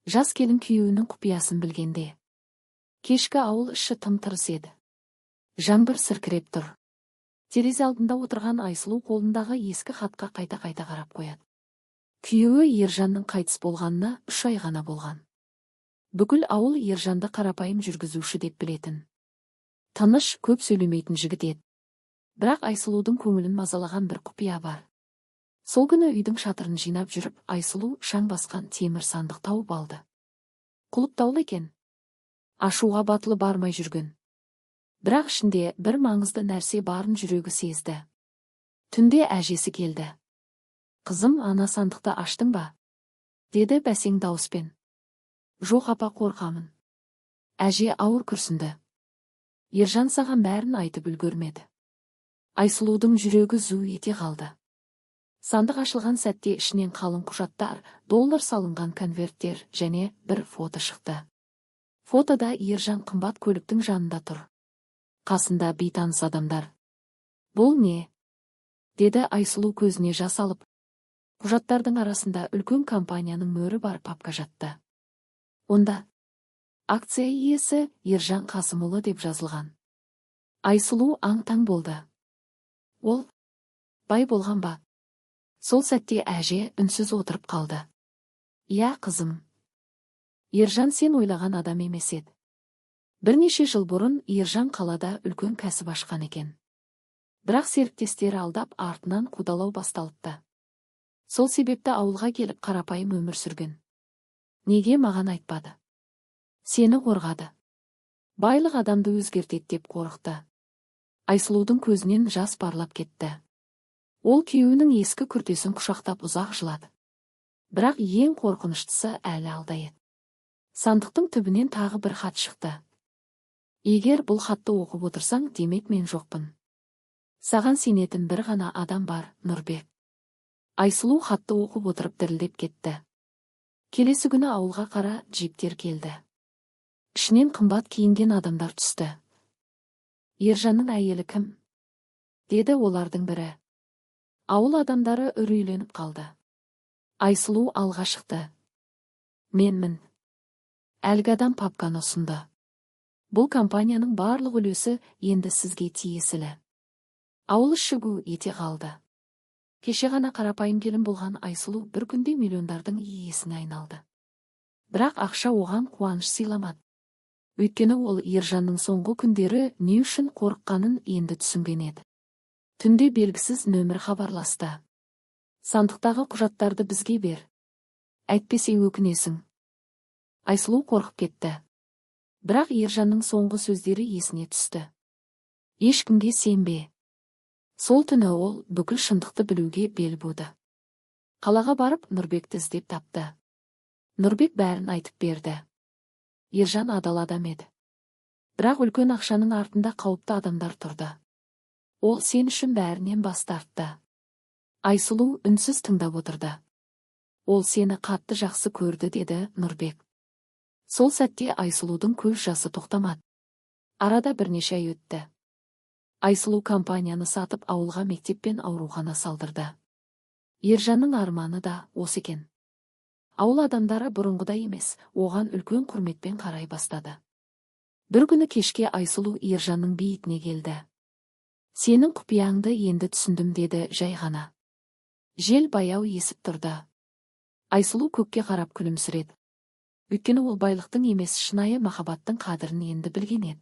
Жас келін күйеуінің құпиясын білгенде. Кешкі ауыл іші тым-тырыс еді. Жаңбыр сіркіреп тұр. Терезе алдында отырған Айсұлу қолындағы ескі хатқа қайта-қайта қарап қояды. Күйеуі Ержанның қайтыс болғанына 3 ай ғана болған. Бүкіл ауыл Ержанды қарапайым жүргізуші деп білетін. Тыныш, көп сөйлемейтін жігіт еді. Бірақ Айсұлудың көңілін мазалаған бір құпия бар. Сол күні үйдің шатырын жинап жүріп, Айсұлу шаң басқан темір сандық тауып алды. Құлыптаулы екен. Ашуға батылы бармай жүрген. Бірақ ішінде бір маңызды нәрсе барын жүрегі сезді. Түнде әжесі келді. «Қызым, ана сандықты аштың ба?» – деді бәсең дауыспен. «Жоқ, апа, қорқамын». Әже ауыр күрсінді. «Ержан саған бәрін айтып үлгермеді». Айсұлудың жүрегі зу ете қалды. Сандық ашылған сәтте ішінен қалың құжаттар, доллар салынған конверттер және бір фото шықты. Фотода Ержан қымбат көліктің жанында тұр. Қасында бейтаныс адамдар. «Бұл не?» – деді Айсұлу көзіне жас алып. Құжаттардың арасында үлкен компанияның мөрі бар папка жатты. Онда «Акция иесі Ержан Қасымұлы» деп жазылған. Айсұлу аң-таң болды. Ол бай болған ба? Сол сәтте әже үнсіз отырып қалды. «Иә, қызым. Ержан сен ойлаған адам емес еді. Бірнеше жыл бұрын Ержан қалада үлкен кәсіп ашқан екен. Бірақ серіктестері алдап, артынан қудалау басталыпты. Сол себепті ауылға келіп, қарапайым өмір сүрген». «Неге маған айтпады?» «Сені қорғады. Байлық адамды өзгертеді деп қорықты». Айсұлудың көзінен жас парлап кетті. Ол күйеуінің ескі күртесін құшақтап ұзақ жылады. Бірақ ең қорқыныштысы әлі алда еді. Сандықтың түбінен тағы бір хат шықты. «Егер бұл хатты оқып отырсаң, демек, мен жоқпын. Саған сенетін бір ғана адам бар: Нұрбек». Айсұлу хатты оқып отырып дірілдеп кетті. Келесі күні ауылға қара джиптер келді. Ішінен қымбат киінген адамдар түсті. «Ержанның әйелі кім?» – деді олардың бірі. Ауыл адамдары үрейленіп қалды. Айсұлу алға шықты. «Менмін». Әлгі адам папканы ұсынды. «Бұл компанияның барлық үлесі енді сізге тиесілі». Ауыл іші гу ете қалды. Кеше ғана қарапайым келін болған Айсұлу бір күнде миллиондардың иесіне айналды. Бірақ ақша оған қуаныш сыйламады. Өйткені ол Ержанның соңғы күндері не үшін қорыққанын енді түсінген еді. Түнде белгісіз нөмір хабарласты. «Сандықтағы құжаттарды бізге бер. Әйтпесе өкінесің». Айсұлу қорқып кетті. Бірақ Ержанның соңғы сөздері есіне түсті. «Ешкімге сенбе». Сол түні ол бүкіл шындықты білуге бел буды. Қалаға барып, Нұрбекті іздеп тапты. Нұрбек бәрін айтып берді. Ержан адал адам еді. Бірақ үлкен ақшаның артында қауіпті адамдар тұрды. Ол сен үшін бәрінен бас тартты. Айсұлу үнсіз тыңдап отырды. «Ол сені қатты жақсы көрді», – деді Нұрбек. Сол сәтте Айсұлудың көз жасы тоқтамады. Арада бірнеше ай өтті. Айсұлу компанияны сатып, ауылға мектеп пен аурухана салдырды. Ержанның арманы да осы екен. Ауыл адамдары бұрынғыдай емес, оған үлкен құрметпен қарай бастады. Бір күні кешке Айсұлу Ержанның бейітіне келді. «Сенің құпияңды енді түсіндім», – деді жай ғана. Жел баяу есіп тұрды. Айсұлу көкке қарап күлімсіреді. Өйткені ол байлықтың емес, шынайы махаббаттың қадірін енді білген еді.